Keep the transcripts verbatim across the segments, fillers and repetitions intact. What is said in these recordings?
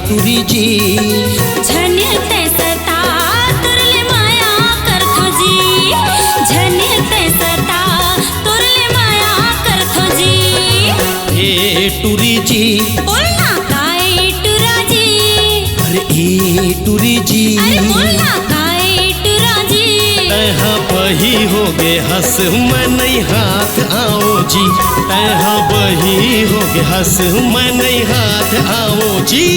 टुरी जी। झन तैं सता, तोर ले मया करथों जी। झन तैं सता, तोर ले मया करथों जी। ए टुरी जी। बोल ना, का ए टुरा जी? अरे ए टुरी जी। अरे बोल ना, का ए टुरा जी? तैं हा बही होगे हस, मैं नइ हाथ आंव जी। तैं हा बही होगे हस, मैं नइ हाथ आंव जी।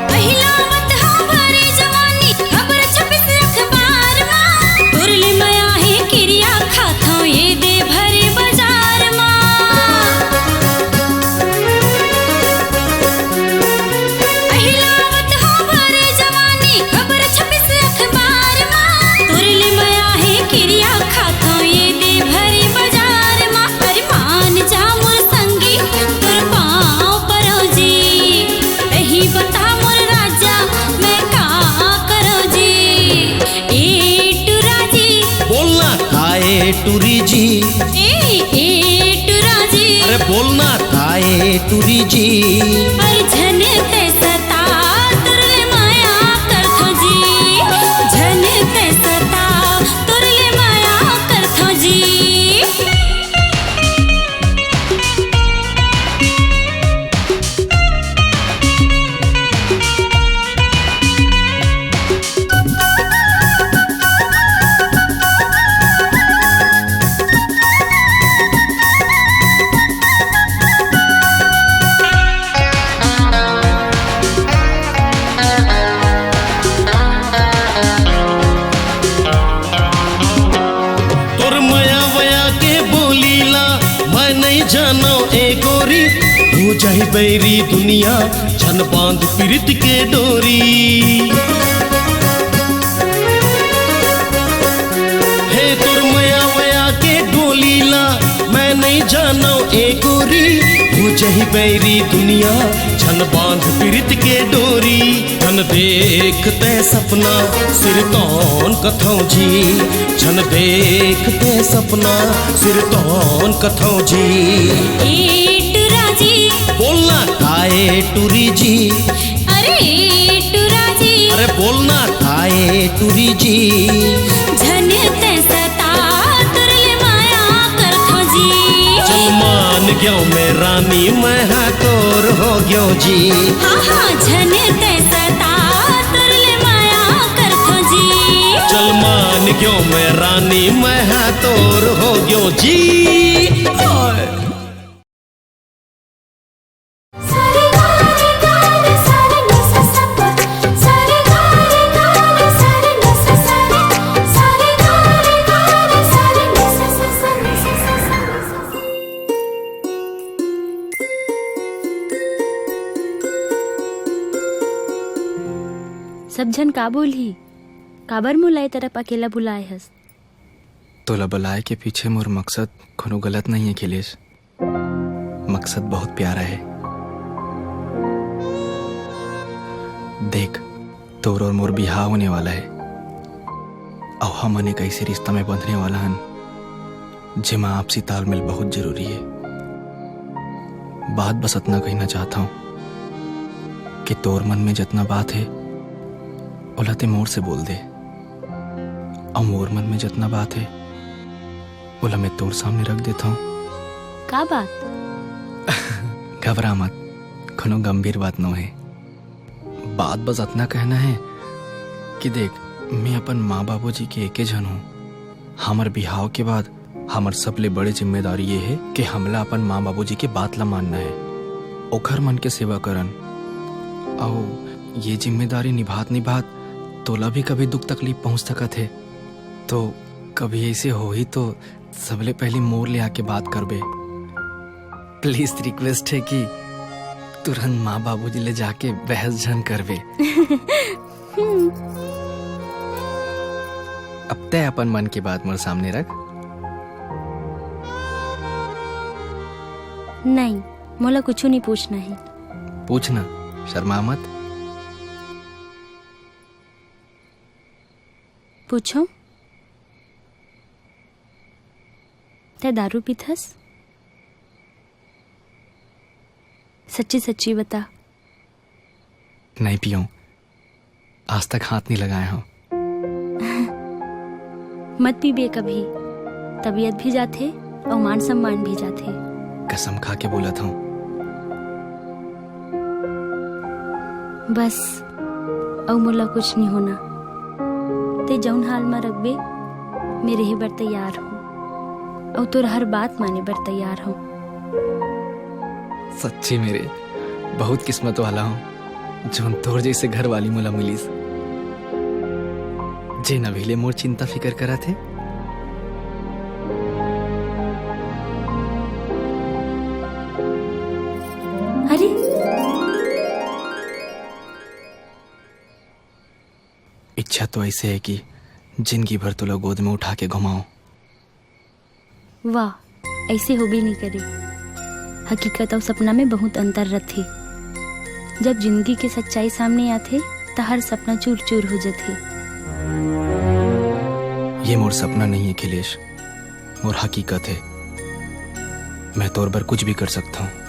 पहिलावत हंव भरे जवानी, खबर छपिस अखबार मा। तोर ले मया हे किरिया खाथंव ये दे भरे बजार मा। पहिलावत हंव भरे जवानी, खबर छपिस अखबार मा। तोर ले मया हे किरिया खाथंव ये दे भरे बजार मा। अरे मान जा मोर संगी, तोर पांव परंव जी। तहीं बता मोर राजा, मैं का करंव जी? ए टुरा जी। बोल ना, का ए टुरी जी? ए, ए टुरा जी। अरे बोल ना, का ए टुरी जी? अरे झन तैं सता, तोर ले मया करथों जी। झन तैं सता, तोर ले मया करथों जी। तोर मया वया के बोली ला मैं नइ जानंव ए गोरी, हो जाही बैरी दुनिया, झन बांध पिरित के डोरी। हे तोर मया वया के बोली ला मैं नइ जानंव ए गोरी, हो जाही बैरी दुनिया, झन बांध पिरित के डोरी। झन देख तैं सपना सिरतोन कथंव जी, झन देख तैं सपना सिरतोन कथंव जी। ए टुरा जी। बोल ना, का ए टुरी जी? अरे ए टुरा जी। अरे बोल ना, का ए टुरी जी? झन तैं सता, तोर ले मया करथों जी। चल मान ग्यों मैं रानी, मैं हा तोर हो ग्यों जी। हाँ, हाँ, झन तैं सता, तोर ले मया करथों जी। चल मान ग्यों मैं रानी, मैं हा तोर हो ग्यों जी। ओए। सब झन का बोलही? काबर मोला ए तरफ अकेला बुलाए हस? तोला बुलाए के पीछे मोर मकसद कोनो गलत नहीं है, अखिलेश। मकसद बहुत प्यारा है। देख, तोर और मोर बिहाव होने वाला है, अउ हमन एक ऐसे रिश्ता में बंधने वाला हन, जेमा आपसी तालमेल बहुत जरूरी है। बात बस अतना कहना चाहत हंव कि तोर मन में जतना बात है, ओला ते मोर से बोल दे, अउ मोर मन में जतना बात है, ओला मैं तोर सामने रख देथंव। का बात? घबरा मत, कोनो गंभीर बात नो है। बात बस अतना कहना है कि देख, मैं अपन माँ बाबूजी के एके झन हूँ। हमर बिहाव के बाद हमर सबले बड़े जिम्मेदारी ये है कि हमला अपन माँ बाबूजी के बात ला मानना है, ओखर मन के सेवा करन। अउ ये जिम्मेदारी निभात निभात तोला भी कभी दुख तकलीफ पहुँच सकत है, तो कभी ऐसे होही तो सबले पहली मोर ले आके बात करबे। प्लीज रिक्वेस्ट है कि तुरंत माँ बाबूजी ले जाके बहस झन करबे। अब तै अपन मन के बात मोर सामने रख। नहीं, मोला कुछू नहीं पूछना है। पूछना, शर्मा मत। पूछो, तै दारू पीथस? सच्ची सच्ची बता। नहीं पीऊँ, आज तक हाथ नहीं लगाए हूँ। मत पीबे कभी, तबीयत भी जाथे अउ मान सम्मान भी जाथे। कसम खा के बोलत हूँ। बस, अउ मोला कुछ नहीं होना। ते जौन हाल में रखबे, मैं रहे बर तैयार हूँ, अउ तोर हर बात माने बर तैयार हूँ। सच्ची मेरे, बहुत किस्मत वाला हूँ, जोन तोर जैसे घर वाली मोला मिलिस, जेन अभी ले मोर चिंता फिकर करत हे। अरे, इच्छा तो ऐसे है कि जिंदगी भर तोला गोद में उठा के घुमाऊं। वाह, ऐसे होबे नहीं करे। हकीकत अउ सपना में बहुत अंतर रथे। जब जिंदगी के सच्चाई सामने आथे, त हर सपना चूर चूर हो जथे। ये मोर सपना नहीं है अखिलेश, मोर हकीकत है। मैं तोर बर कुछ भी कर सकता हूँ।